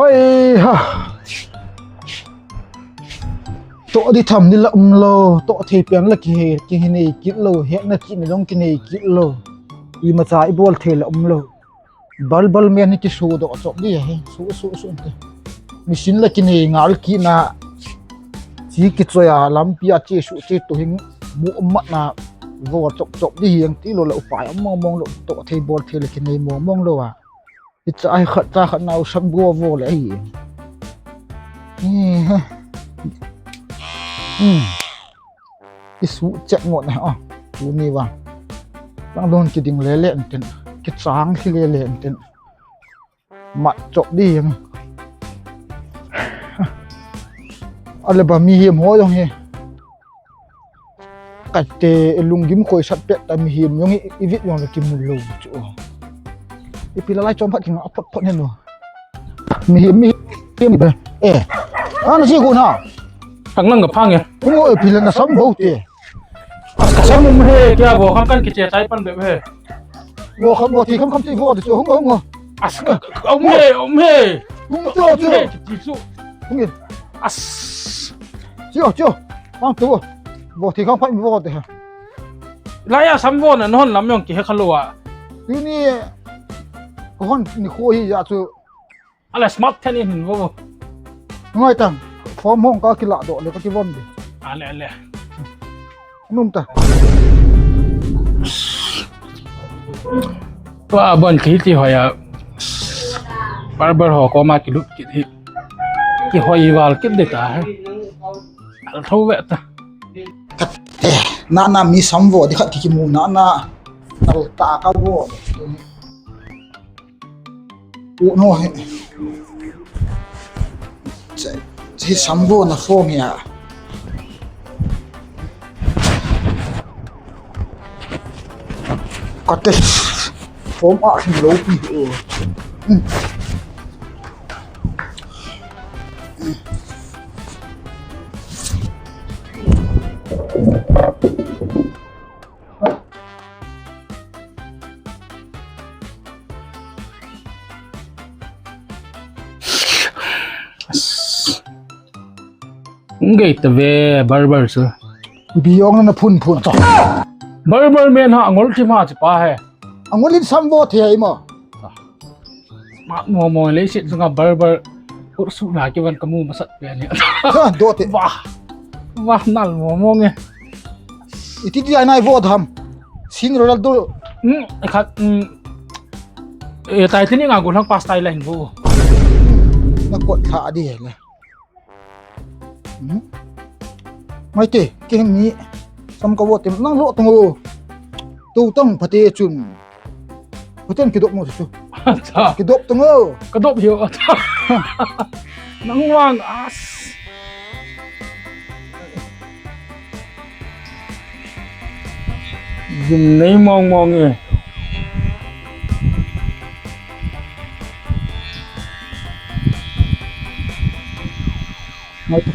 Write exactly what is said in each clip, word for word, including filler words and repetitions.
Oi ha. Toh di tham ni la um lou, toh thei pen la kihe, kihe nei kit lou, hetna kit ni jong kinei kit lou. Imacha ibol thei la um lou. Bal bal men hi kisu doh chop di hi, su, su, su te. Machine la kinei ngal kit na. Chi kichoi a, lampi a chi su chi tu hing mu mat na. Vo chop chop di hi ang ti lou la upai mong mong lou, toh thei bol thei la kinei mong mong lou a. Hicha hi khat cha khat nau sam go vo le ai. Hmm. Hmm. Isu chet ngot na a. Tuni vang. Tang don kiding le le enten. Kichang khi le le enten. Mat chop di yang. Ale ba mihem ho jong hi. Kate lunggim koi sat pet ta mihem jong i, i vit jong le kimu lou chu. Ipi la lai chom phat kinga phot phot hen lo. Mihem, mihem be. Eh. Ana si ko na. Tang lang ka phang ya. Ko ipi la na sam bo te. Ka sam um he kya bo kham kan kiche chai pan be he. Vo kham vo thi kham kham thi vo de chu hung hung. As ka, ka, um he, um he. Hung chu chu. Um he, ti chu. Hung he. As. Chu chu. Mang tu. Vo thi kham phai vo de. La ya sam vo na non lam yong ki he khalou a. Tuni. Ko hon ni kho hi ya chu. Ala smart then in hin vo. Ngai tang. Form hong ka kila do le ka ki von de. Ale, ale. Num ta. Tua bon ki ti hoya. Barber ho ko ma ki lut ki hi. Ki hoi val ki de ta. Al tho ve ta. Kat, eh, na na mi sam vo di khat ki ki mu na na. Al ta ka vo. U no he. Che, che sambo na form ya. Kate form a hin lo pi o. Hmm. Ngai ta ve barber su. Biyong na phun phun to. Barber men ha angol thim ha chi pa he. Angol in sam vo the ai mo. Mat mo mo le sit sunga barber. Kursu na ki van kamu masat pe ni. Ha, do te. Wah. Wah nal mo mo nge. Iti dia nai vo dham. Sin Ronaldo. Hmm, khat, hmm. Eh, tai tini nga gulang pas tai lain vo. Na kot tha di le. Hmm? Mai te, ke ni. Sam ka vo tem nang lo tung o. Tu tang pate chun. Hoten kidop mo chu. Acha. Kidop tung o. Kadop hiu. Acha. Nang wang as. Gim nei mong mong e. Ngai tu.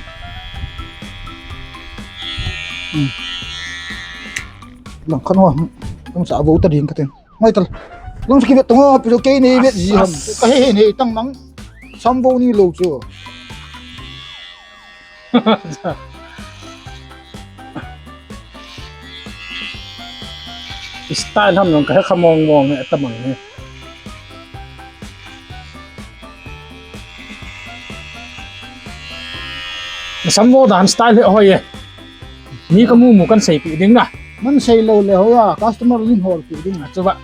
Hmm. Lang khan wa. Lang sa vo ta ding ka ten. Ngai tal. Lang sa ki vet tong a, pero kei nei vet ji ham. Ka he he nei tang nang. Sam vo ni lo chu. Style ham nang ka he kha mong mong he ta mang he. Samvo dan style he hoi e. Mi ka mu mu kan sei pi ding na. Man sei lo le hoi a, customer nin hol pi ding na. Chuba.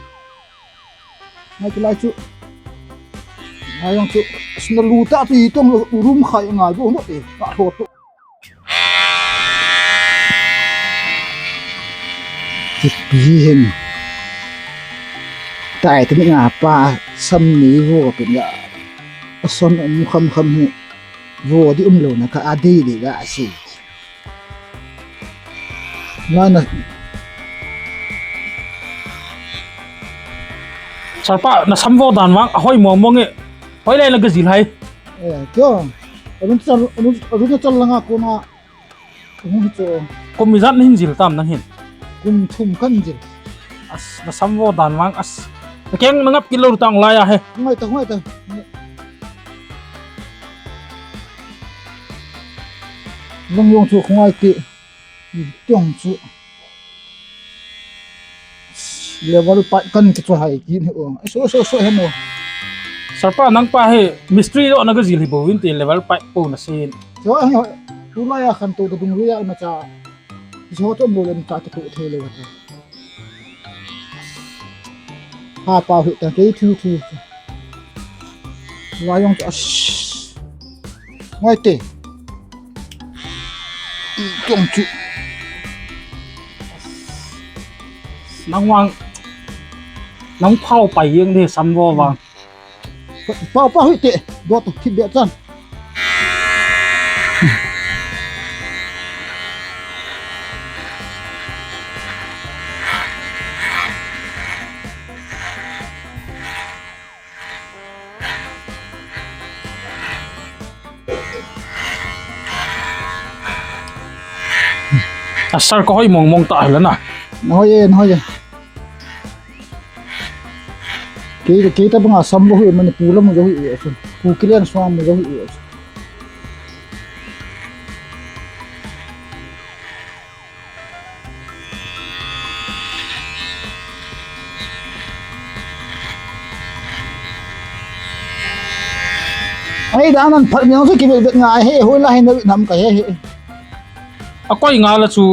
Ngai kilai chu. Ngai jong chu. Sna lu ta chu i tong lo, u rum khai ngai bo no e. Ka hlo to. Kipi hin. Tai tini nga pa sam ni vo pin ya. Ason um kham kham hi. Vo di um lo na ka a di di ga si. Na na. Sarpa na samvo dan vang ahoi mong mong e. Hoi lai la ga zil hai. Eh, kyo. Arun chal, arun, arun chal langa ko na. Hung cho. Kum ijat na hin zil tam nang hin. Kum thum kan zil. As, na samvo dan vang as. Na keng na ngap kilo tang lai a he. Ngai ta, ngai ta. Nang jong chu khongai ti. Tiang chu. Level pipe kan kichohai kit hi o. So, so, so, hemo. Sir pa, nang pa hi mistri lo na ka jil hi bo win ti level pipe po na sin. So, hemo. Tulai a khantou ta dungjui a na cha. So, to mo le na cha to thei le wa. Ha pa hu ta kei thu thu. Wa jong ta. Ngai te. Tiang chu. Nang vang. Nang phao pai jeng de sam vo vang. Pa, pa, hui te, do to, thip beh chan. A sir ka hoi mong mong ta hila na. Na hoi e, na hoi e. Kei, kei ta banga sam lo hi Manipur lam lo hi e. Kuki len suam lo hi e. Ai, dan an phat miang chu kivet vet ngai he, hoi la he na nam ka he he. A koi nga la chu.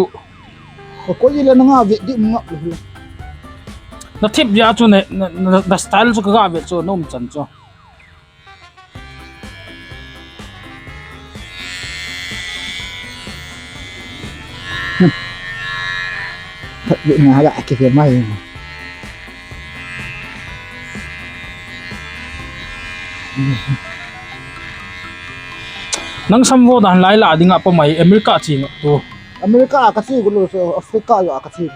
A koi la na nga vet di nga. Na thip ya chu ne, na, na, na style chu ka ga vet chu, nom chan chu. Vet nga la ki ve mai. Nang sam vo dan lai la ding a pa mai America chi nga tu. America ka chi gu lo so Africa yo ka chi.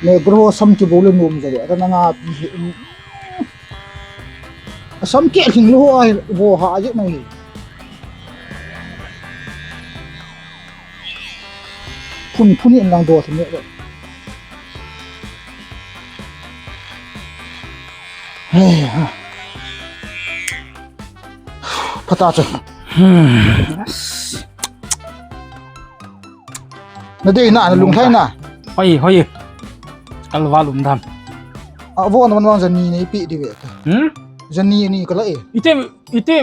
Negro sam kibo le nom jale, ata na nga pi hi, um. Sam ke hing lo ho ai, vo ha je mai. Phun, phun in lang do thim le. Hey, ha. Phata chu. Hmm. Na dei na, na lunglhai na. Hoi, hoi. Kalval um dan. A vo na man wan jani nei pi di ve ta. Hmm? Jani ni ka la e. Ite, ite.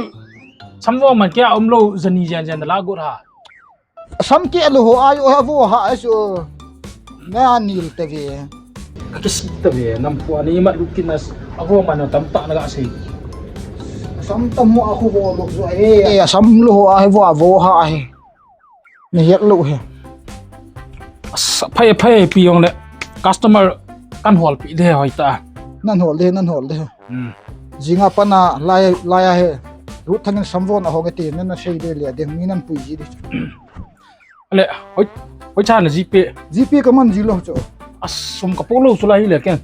Sam vo man kia um lo jani jan jan la got ha. Sam ke lo ho ayo ha vo ha ai su. Na nil te ve. Ka kis te ve nam pu ani ma lu kinas. A vo man tam ta na ga sei. Sam tam mo a khu vo lo zo e. E sam lo ho a vo a vo ha he. Ni hiat lo he. Asa, phai, phai, pi jong le. Customer kan hol pi de hoi ta. Nan hol de, nan hol de. Hmm. Jinga pana lai, lai a he. Ruth Thangin samvon a hong e ti, nan na sei de le, de mi nan pui ji de. Ale, hoi, hoi cha na GPay. GPay ka man ji lo cho. Asum ka po lo chu la hi le ken.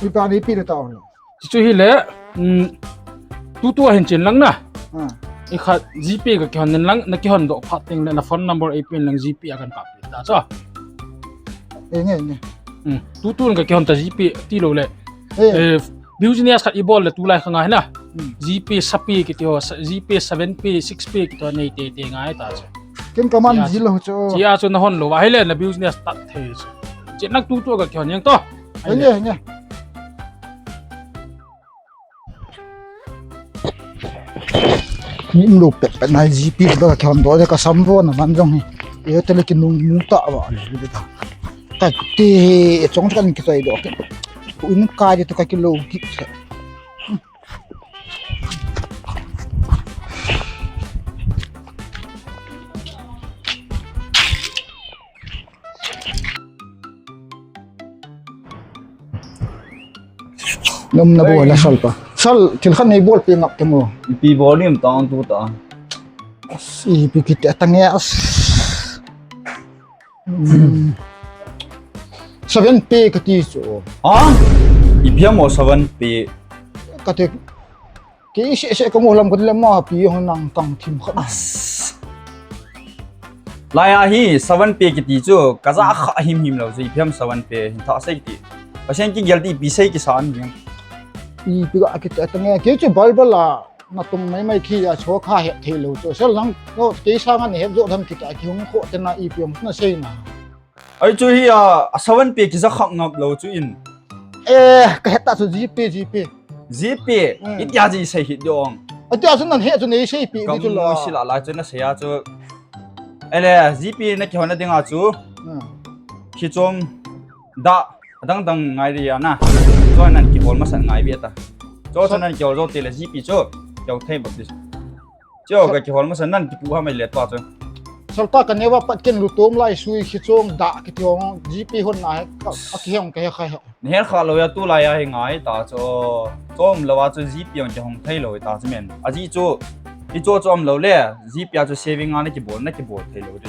Pi pa ni pi le ta lo. Chu chu hi le, um, tutu a hin chen lang na. Ah. I kha GPay ka kihon nen lang, na kihon doh phat teng le na phone number ei pen lang GPay a kan kap ta cho. Eh, nge, nge. Um, tutu ka kihon ta GPay ti lo le. Eh. Eh, business khat i bol le tulai kha ngai na. Hmm. GPay, ShaPay kiti ho, sa-, GPay, seven pay, six pay kiti ho nei te te ngai ta cho. Ken ka man ji lo cho. Chia chu na hon lo, va hi le na business tat the cho. Che nak tutu ka kihon yang to. Ai le. Nge, nge. Ni um lo pet pet nai GPay ba ka hon do ka samvon a man jong hi. E te le ki nung mu ta wa. Ka te chong kan ki toi do ke. In ka de to ka ki lo ki. Nom na bol la sol pa. Sol, thil khat nei bol pe ngap te mo. Ipi bol nim tang tu ta. As, ipi kit ta nge as. Hmm. Seven pay kati chu. Ha? Ipi mo seven pay. Kati. Kei se se ka mo lam ka le ma pi hong nang kang thim khat. As. Lai a hi seven pay kiti chu ka ja kha him him lo chu ipi ham seven pay hin tha sei ti. Pasien ki gel ti pi sei ki san hi. Ipi ga ki ta nge kei chu bal bal a. Na tum mai mai khi a cho kha he thei lou chu. Sel lang ko kei sanga nahet jo tham kit a kihung kho te na ipi ham na sei na. Ai chu hi a, a seven pi kija khak ngap lou chu in. Eh, ka het ta chu G P, G P. G P, Hmm. itia ji sei hih ding. Atia chu nan he chu nei sei pi di chu la. Kam si la la chu na sei a chu. Ele, G P na kihon na ding a chu. Hmm. Khi chom da, adang dang ngai ri a na. Chu nan kihol masat ngai ve ta. Chu chu Sa- nan kihol jo te le G P chu. Kihol thei bak di. Chu Sa- ka kihol masat nan kipu ha mai le tua chu. Salpa ka neo a pat ken lutom lai sui khi chom da kiti hong G P hon na he ka, a kiheng ka he kha he. Ni her kha lou a tu lai a hi ngai ta chu. Chom lou a chu G P ong kihong thei lou ta chu men. A ji chu, i chu chom lou le, G P a chu saving a na kibol, na kibol thei lou de.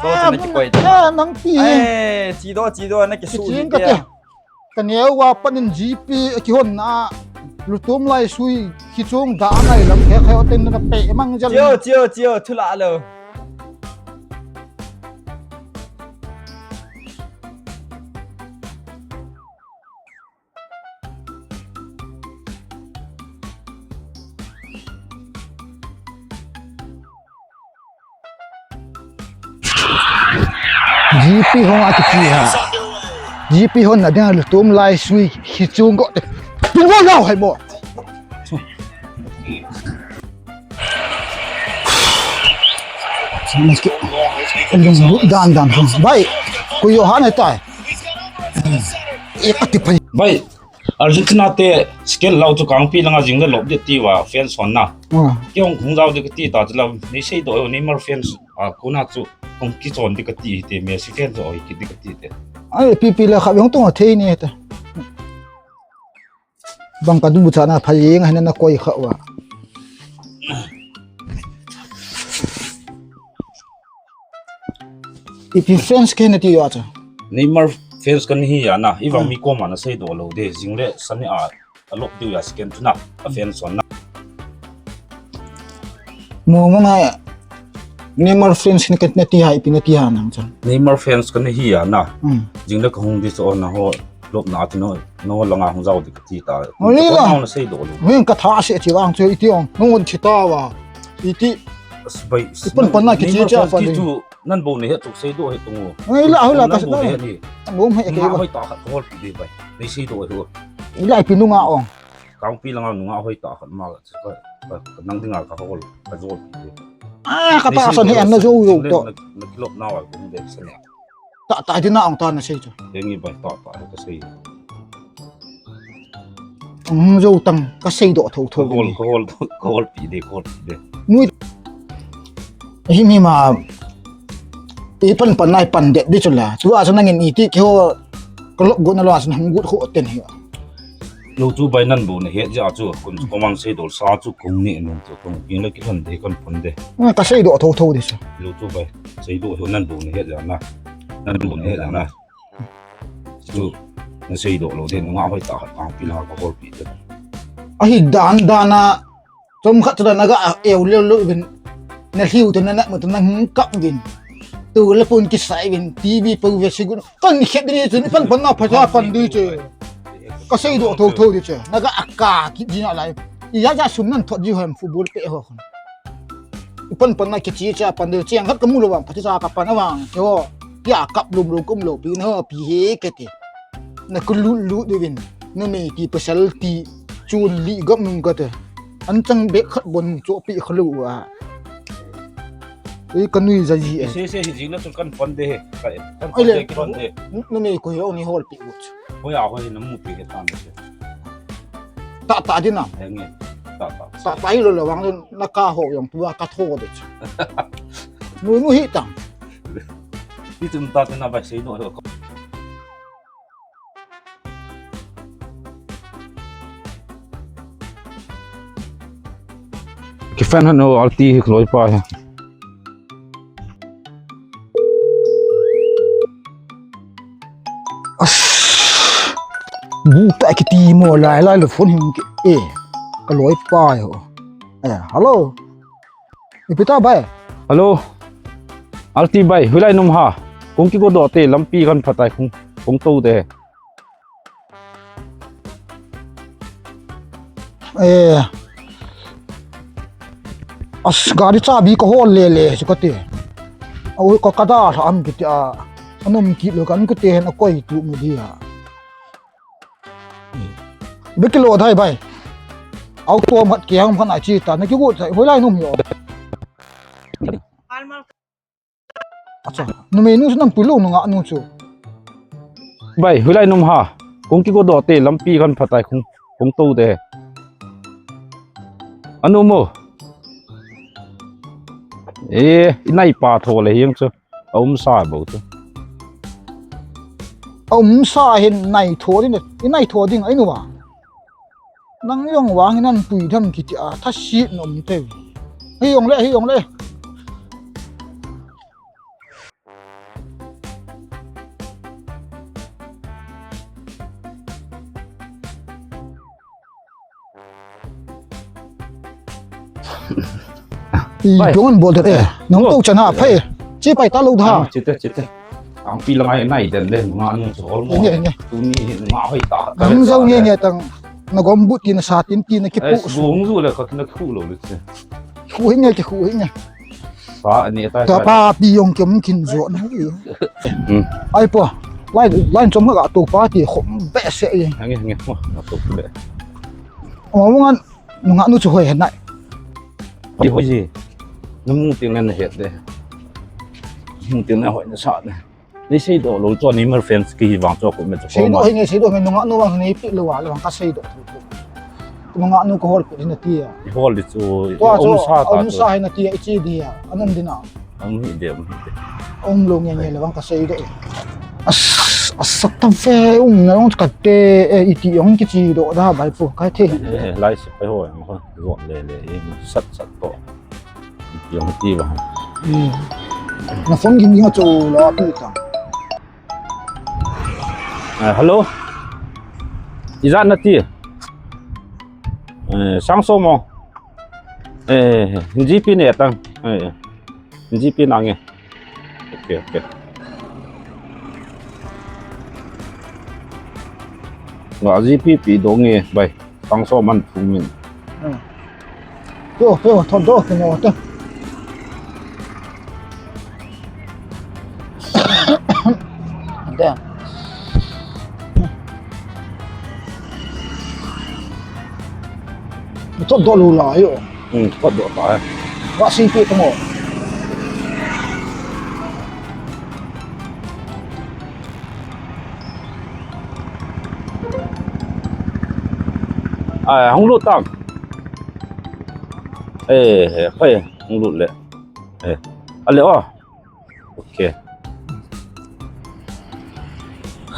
Chu chu na kikoi ta. Ah, nang pi. Eh, chi do, chi do, na kisu Kiching ji ka te. te. Ka neo a pat in G P a kihon na. Lutom lai sui khi chom da ngai lam he kha o ten na pe mang jal. Chiu, chiu, chiu, thu la lou. G P hon a kiti ha. G P hon na ding a lutom lai sui khi chung ko. Tu mo nau hai mo. Lunglut dan dan hon. Bai. Ku yo han tai. E ati pai. Bai. Argentina te skill lau chu kangpi langa jing le lop de ti va fans hon na. Ah. Kei hung hung jao de ti ta chu la nei sei do Neymar fans a kona chu kong kichon de ka ti te Messi fans oi ki de ka ti te. Ai pi pi la kha hung tong thei ni ta. Bang ka du cha na pha yeng hina na koi kha wa. Ipi fans ke na ti yo cha. Neymar fans kan hi ya na. I vang Hmm. mi ko ma na sei do lo de. Jing le san ni a. A lop diu ya scan tu na. A fans hon na. Mo mo na Neymar fans ni kan na ti ha ipi na ti ha nang chan. Neymar fans kan hi ya na. Hmm. Jing le ka hung di so na ho lop na ti no no langa hung jao di ka ti ta. Oi la. Ko na sei do lo. Wen ka tha se ti vang chu iti ong. No thi ta wa. Iti. Bai. Ipan pan na ki ti Neymar cha fans pa ki ding. Chu nan bo ne he tu sei do he tu ngo. Oi la, oi la, Nan ka bo ne he ni. An bo he ke Nga ba. Hoi ta khat hol pi de bai. Nei sei do he. Ila pi nu nga ong. Kangpi langa nunga hoi ta khat ma ka, ka, ka nang dinga ka hol, ka jol pi. Ah, ka ta san hi an na jo jo to. Na, na kilop na wa kum de san ya. Ta, ta dina ong ta na sei chu. Dengi bai ta, ta ka sei. Ong jo tang ka sei do tho tho. Ka hol, ka hol, ka hol pi de, ka hol pi de. Nui. Hi mi ma. Ipan pan nai pan det di chu la. Tu a chu nangin iti ki ho. Ka lop go na lo a chu hung gut ho ten hi. Lo chu bai nan bo na he ja chu kun chu komang sei dol sa chu kung ni nun chu kung in la ki lhon de kon pon de. Ka sei do tho tho di sa. Lo chu bai sei do ho nan bo na he ja na. Nan bo na he ja na. Chu na sei do lo de nga hoi ta ha pil ha ka hol pi de. A hi dan dan a Chom khat chu na ga eu leu leu vin. Na hiu tu na na mu tu na hung kap vin. Tu le pun kisai vin, T V po ve sigun. Kan khet ni chu, pan pan na pha cha pan di chu. Ka sei do tho tho di chu. Na ga aka ki di na lai. I ya ja sum nan thot di hem football pe ho khon. Pan pan na ki chi cha pan di chu. Ang khat ka mu lo vang, pha cha ka pan vang. Ho. Ya kap lum lo kum lo pi na ho pi he ke ti. Na ku lu lu di vin. Na me ti pasal ti. Chun li gam nung ka te. An chang bek khat bon cho pi kha lu a. Ei ka nui ja ji e. Se se hi jing na chu kan pon de he. Ka kan Ai pon le, de ki pon de. Nu me ko yo ni hol pi u chu. Hoi a hoi na mu pi he ta na se. Ta ta di na. He nge. Ta ta. Ta ta hi lo lo wang na ka ho yong pu a ka tho de chu. Nu nu hi tang. Ti tum ta te na ba sei no ho. Ki fan han o alti hi loi pa hi. As. Bu ta ki ti mo lai lai lo phone hi ki e. Ka loi pa hi ho. Eh, hello. Ipi ta bai. Hello. Alti bai, hoilai num ha. Kong ki go do te lampi kan phatai kong kong to te. Eh, As, gari chabi ka hol le le chu ka ti. Au, ka, ka da hla am kiti a. Anom kit lou kan ka ti hen a koi tu mu dia. Be kilo thai bai. Au to mat ki hang phan a chi ta na ki gu thai hoi lai num yo. Acha, numei nu chu nang pui lou nungah nu chu. Bai, hoi lai num ha. Kung ki go do te lampi kan phatai kung, kung to de. Anu mo. E, i nai pa tho le hiang chu. A um sa bo chu. A um sa hin nai tho ding, i nai tho ding ai nu ba. Nang jong vang in an pui tham kiti a, thasit nom te. Hei jong le, hei jong le. I Bai. Jong an bol det e. Nang Oh. To chan ha phai. Chi pai ta lo tha. Ah, chite, chite. Ang pi lang ai nai den le, nga nu chu hol mo. Nge, nge. Tu ni hin nga hoi ta. Nang jong nge nge tang na gom but tin sa tin tin na ki pu. Ai, su hung zu le khat na khu lo le che. Khu hi nge ki khu hi nge. Sa ni ta. Ta pa pi jong kem kin jo na hi. Hmm. Ai po. Lai, lai chom ga to pa ti khom be se ye. Nge, nge. Mo, to be. Mo ngan. Nungah nu chu hoi hen nai. Ti hoi ji. Na mu ting na het de. Mu ting na hoi na sa de. Ni sei do lo cho ni mer fans ki vang cho ko me cho ko. Sei do ma. Hi nge sei do me nungah nu vang ni pi lo wa lo vang ka sei do. Nungah nu ko hol pi na ti a. I hol di chu. Tua um chu, sa ta um chu. Sa hi na ti a i chi di a. Anum di na. Ang hi de, ang hi de. Ang lo nge nge le vang ka sei de. As, as sak tam fe um na long ka te, e, i ti ong ki chi do da bai pu, kai the. Eh, lai se pai ho, ang ho, lo le le, e, sat sat to. I ti ong ti ba. Hmm. Na phone ging ging cho la pi ta. Eh, hello. Ijat na ti. Eh, sang so mo. Eh, G P ne tang. Eh, G P na nge. Ok, ok. Nga G P pi do nge, bai. Pang so man phung min. Hmm. Yo, yo, thot do, kino, te. Damn. Thot do lo la, yo. Hmm, thot do ta, eh. Wa si pi tamo. Ai, hung lut tang. Eh, eh, phai, hung lut le. Eh, ale o. Ok.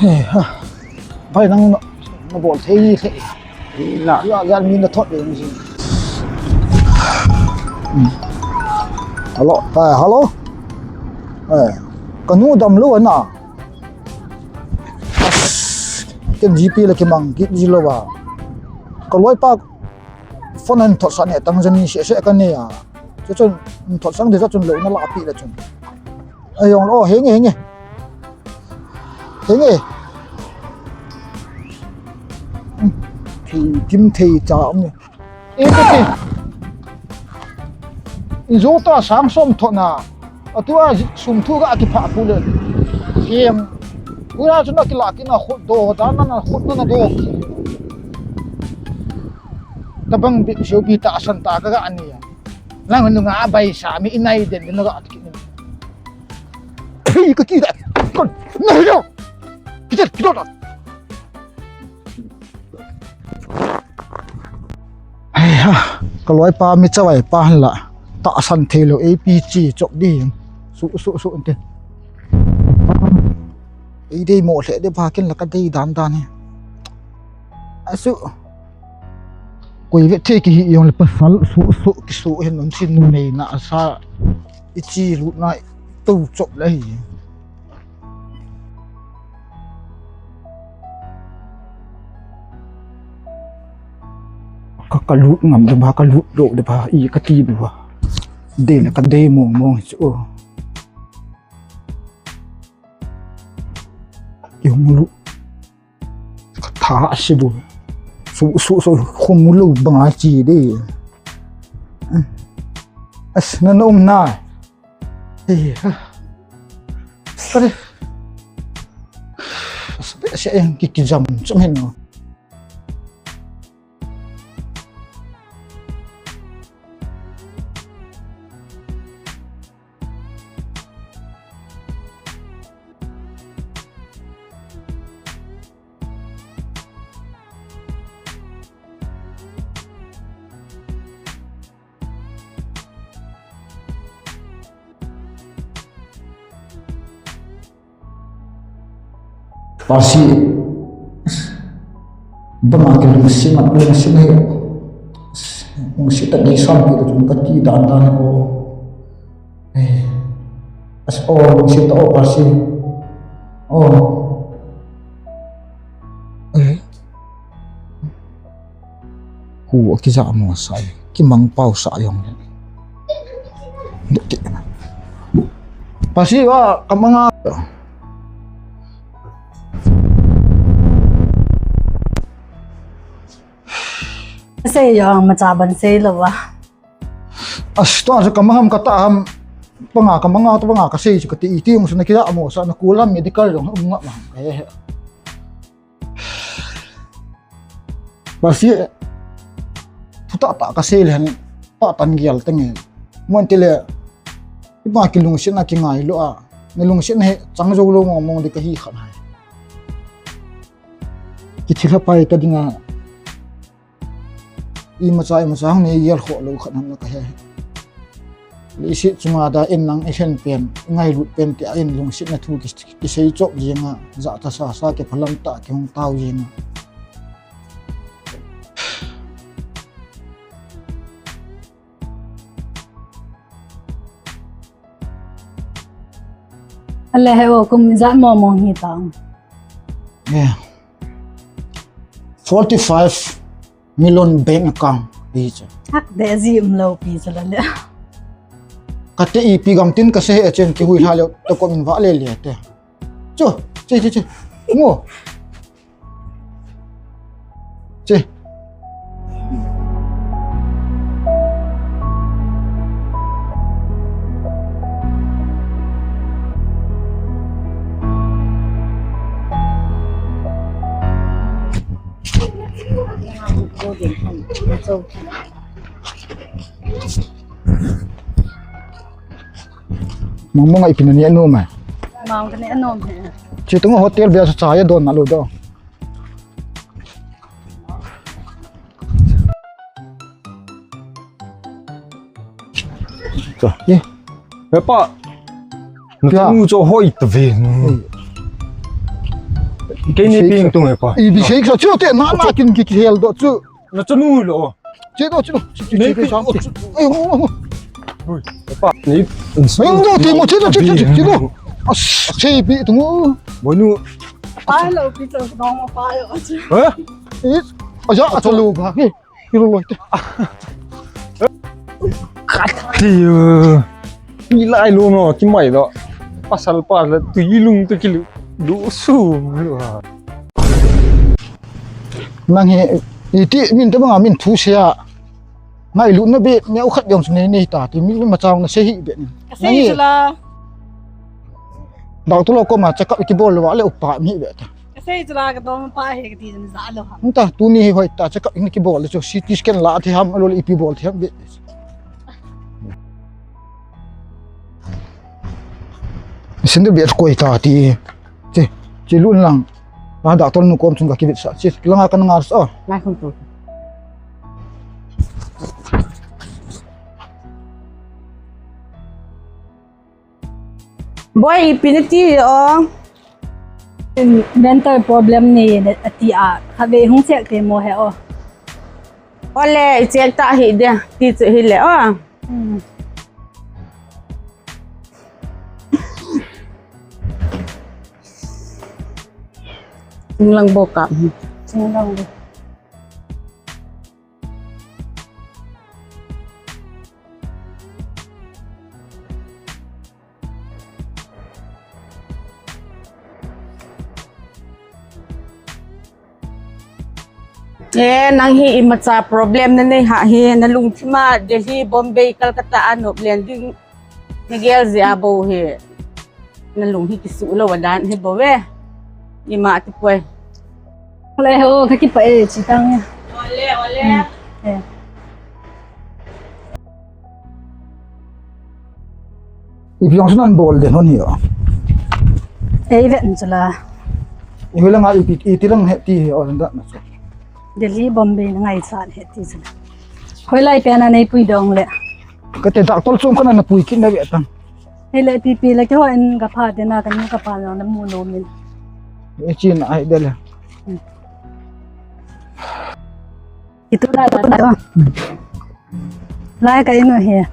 He, ha. Bai nang na, na bol thei thei. Na. Ya, ya, mi na thot le mi. Hmm. Hello, eh, hello. Eh, ka nu dam lou na. Ken G P le kimang kit ji lou va. Ka loipa phone an thot sa ne tang jani se se ka ne a. Chu chun thot sang de chun lo na la pi le chun. Ai jong lo, henge, henge. Henge. Thei, kim thei cha um ne. E ka ti. In zo ta sang som thot na. Atua sum thu ga ki pha pu le. Em. Ura chu na ki la ki na khut do, da na na khut na na do ki. Tabang bi, sio bi ta san ta ka ga ni ya. Lang nu nga bai sa mi inai den na ga ki ni. Thei ka ki da. Kon, na yo. Ki da, ki da. Ai ha, ka loipa mi chavai pa han la. Tahsan thei lou, A P C chop di. Su, su, su, te. Ei dei mo le de ba ken la ka dei dan dan hi. A su. Koi ve thei ki hi jong le pasal su, su, ki su hen um sin numei na sa. I chi lut na to chop le hi. Ka, ka lut ngam de ba, ka lut lou de ba, i ka ti de ba. De le ka de mong mong chu. Ki hung lut. Ka tha a si bu. Su, su, su, hung lou bang a chi de. As, na na um na. Hey, ha. Pare. As, be se en ki ki jam chum hin no. Pasi, banga kilungset, lungset hi, lungset tah dei sampi ka chun kati dan dan o. Eh, as o, lungset tah o, Pasi. O. Eh. Hu, akija mo sa e, kimang pau sa jong le. Pasi va, kamanga. Sei jong, macha ban sei lou va. As, tua chu kamang ham kata ham, panga kamanga, tua panga kasei chu kati iti jong chu nakija mo sa, nakulam medical jong um nga ma. Eh. Pasi, thu tahtah kasei le hen, tahtah gel tenge. Mo tile, iba kilungsetna kingailou a, nalungsetna hi chang jou lou mong mong ding kahi khat hai. Kithilha pai ta dinga, imacha, imacha hung nei gel khoh lou khat ham kahe. Leiset chunga da in lang i lhen pen, i ngailut pen tia in lungsetna thu ki, kisei chop jeng a, jahcha sasa kiphalam tah kihung tao jeng a. Ale he o, kum ijat mo mong hi ta. Yeah. Forty-five million bank account. Pi chu. Hak de ji um lou pi chu la le. Kate ipi gam tin kasei he chen kihui lha leu, to kom in va le le te. Chu, che, che, che. Ngo. Che. Mong mong ai pina ni anu ma. Mong ka ni anu ma. Chi tung hotel bia sa cha ya don na lo do. Cha. Ye. He pa. Na tu cho hoi ta ve. Kei ni ping tung he pa. I bi sei sa chu te na na kin ki ki hel do chu. Na chanu lo. Che do, che do. Che, che, che, che, che. Ai, ho, ho. Ui, pa, ni. Ai, ho, te mo, che do, che, che, che, che do. As, che bi tu ngo. Bo nu. Pa lo, pi to, no, pa lo. Ha? Is, aja, acha lo ba. He, hilo lo te. Kati. Pi lai lo no, kimai lo. Pasal pa la, tu ilung tu kilu. Lu su, lu ha. Nang hi, iti min te banga min thu sia. Ngailutna be, neo khat jong chu nei nei ta, ti mi ma chang na sei hi be. Ka sei chu la. Doctor lo koma check up kibol lo le upa mi be ta. Ka sei chu la, ka dom pa he ka ti jong ja lo ha. Nta, tuni hi hoi ta, check up in kibol le chu C T scan la the ham, lo le ipi bol the ham be. Sin de be koi ta ti. Che, che lun lang. Ba doctor nu kom chung ka kivit sa. Che, langa kan ngal sa. Ngai khun tu. Boy, ipi na ti o. Dental problem ni ati a. Kave hung check te mo he o. Ole, i check ta hi de. Ti chu hi le o. Hmm. Singlang bo ka. Singlang bo. Eh, nang hi imacha problem nanei ha hi, nalungthim a Delhi, Bombay, Calcutta a nop len ding nagel jeh a bou hi. Nalung hi kisuh lou a dan hi bou ve. Ima ti poi. Ole ho, kakipah e, chi tang e. Ole, ole. Hmm. Eh. Ipi jong chu nabol den hon hi o. Ei vet in chu la. Ipi lang a ipi, iti lang he ti hi o, dan na chu. Delhi, Bombay na ngaichat he ti chu la. Hoilai pen a neipui dong le. Kate doctor chom kana napui kit na ve tang. Hile pipi le keiho in kapha te na kanu kapa na namu nom in. E chin ai de le. Hmm. Itu la ta ta. Lai ka inu he.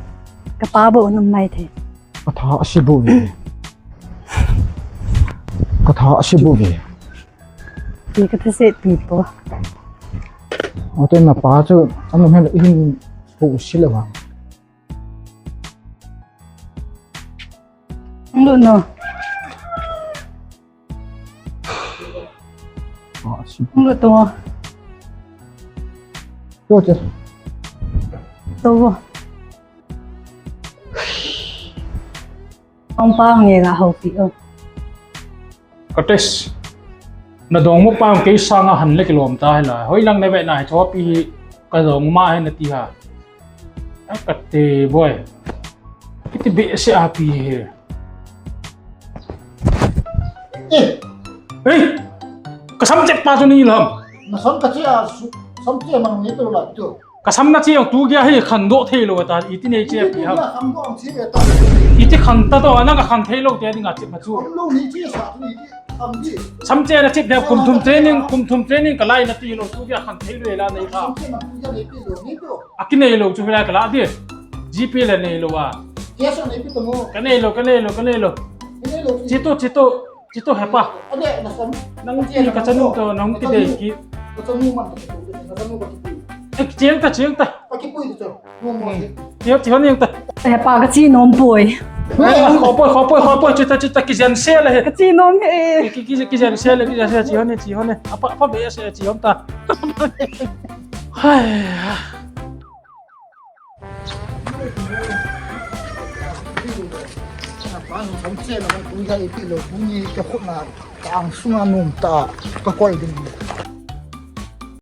Kapa bou num mai the. Katha asi bou ve. Katha asi bou ve. Ti katha se pi po. Ate napa chu anu hen hin po si le wa. Ang lut no. Ah, si. Ang lut to. To, che. To. Ang pa nge ga ho pi o. Kates. Nadong mo pa kei sanga han le kilom ta hila. Hoilang nave na hi chopi hi kadong ma hi nati ha. A kate boy. Kiti be se a pi he. Eh. Eh. Kasam chep pa chu ni lam. Nasam kache a su, sam che mang ni to la tu. Kasam nache tu gei hi khandoh thei lou ta, iti nei che pi ha. Khandoh ang che ta. Iti khan ta to, nang kakhang thei lou te dinga chep ma chu. Lo ni che sa ni ti. Samche na chep le kum thum training, kum thum training kalai nati lou, tu gei khan thei lou la nei tha. Akinei lou chu hila kala di. G P le nei lou a. Kanei lou, kanei lou, kanei lou. Chito, chito, chito hepa. Nang ti kachanu to, nang ti dei ki. Eh, cheng ta, cheng ta. Ti, ti hon jeng ta. Hepa kache nom poi. Eh, khopoi, khopoi, khopoi, chita, chita, kijen se le he. Kache nom e. Ki, ki, ki, kijen se le, kijen se, chi hon e, chi hon e. Apa, apa be se, chi hon ta. Hai. Ang sunga nom ta, kakoi ding.